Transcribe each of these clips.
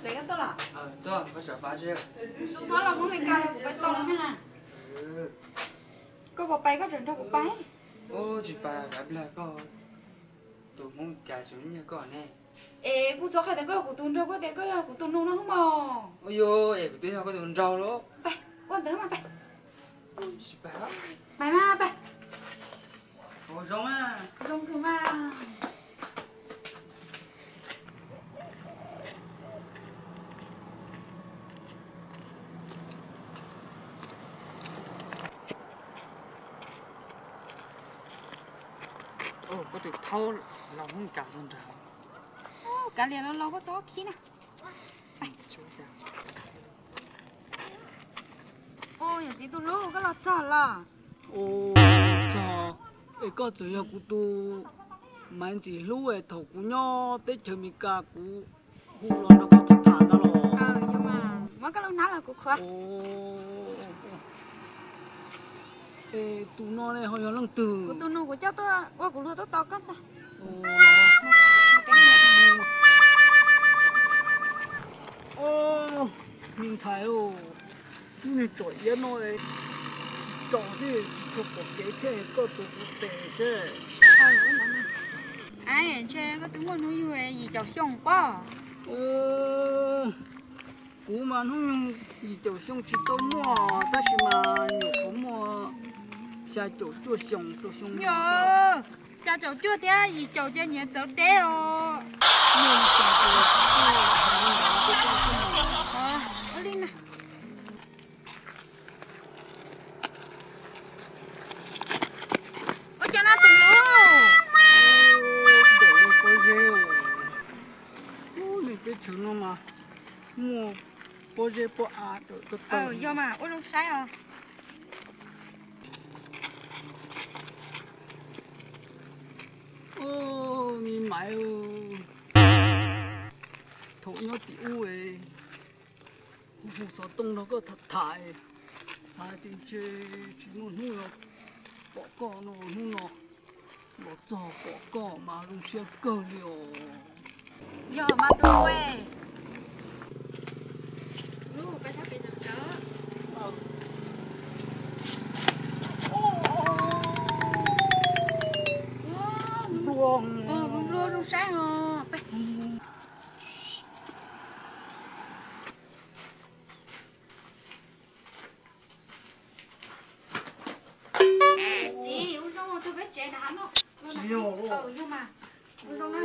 Pem koj tuaj los? Tuaj, koj tseem pab tsi? Tus thab los Hmoob Meskas los kuv pais tos lawm na. Koj puas pais, koj tseem nrog kuv pais? Ub, tsis pais, kav plag koj, tus Hmoob Meskas tsis muaj nyiaj koj ne. Es kuv txhob hais tias koj yog kuv tus nraug, koj tias koj yog kuv tus nus no hwb mos. Ua yuav es kuv twb yog koj tus nraug lauj. Pais, ua ntawd mas pais. Tsis pais, pais mas pais. Zoo, zoo kawg mas. Koj tus thaub los Hmoob Meskas txog nrag. Kav liam los los koj txhob khib na. Ua, yawm txiv tus hlub, koj los txog los? Txog, es koj txawm yog kuv tus Maiv Ntxim Hlub es thaum kuv nyob teb chaws Amelikas kuv hu los nrog koj tham tham ntawd los? Muab koj lub hnab los kuv khuav. Es tus no ne ho yog leej twg? Kuv tus nus, kuv coj tuaj ua kuv luag tuaj tos koj xwb. Me ntxhais, lub niag tsom iab no tsis tsaus thiab tsis tshua pom kev thiab, koj tuav kuv tes seb. Ntshe koj twb muaj hnub yug yim caum xyoo pob. Kuv mas hnub nyoog yim caum xyoo tsis tau muaj, tab sis mas nyuam qhuav muaj xya caum cuaj xyoo rau xyoo no. Xya caum cuaj thiab yim caum ces nyias txawv deb os. Ua li na. Ua cas na tus hlub? Pob zeb, lub niag teb chaws no mas muaj pob zeb pob av. Yog mas, ua zoo saib os. Me Maiv, thaum nyob tim ub es kuv hu xov tooj nrog koj tham tham, xav tias ntshe tsis muaj hnub los pom koj no, hnub no los txog pom koj mas zoo siab kawg li os. Yog mas tus hlub. Nplua, nplua zoo saib os. Txiv, ua zoo txog peb tsev na no. Yog mas, ua zoo na.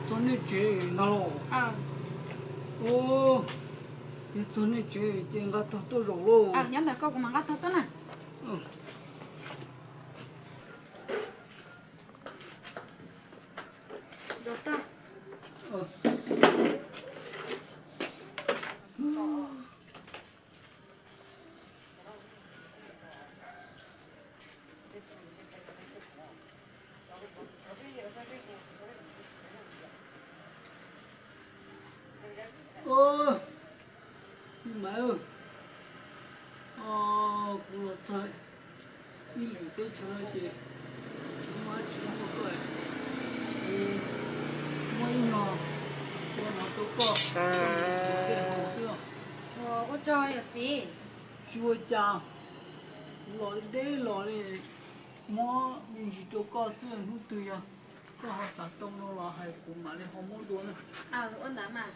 Txog nej tsev ntag los? Yog txog nej tsev ces nqa tog tuaj zaum lauj. Nyob ntawm koj, kuv mam nqa tog tuaj na. Ib Maiv, kuv los txog ib lwm teb chaws ces tsis muaj dab tsi muaj koj, kuv muaj ib nyuag ua no rau koj, koj mus ua tej haus xwb. Ua tsaug yawm txiv. Tsis ua cas, kuv los deb los li, muab me ntsis rau koj xwb, hnub twg yog koj ho xav tau no los hais kuv mam li ho muab dua na. Ua ntawd mas.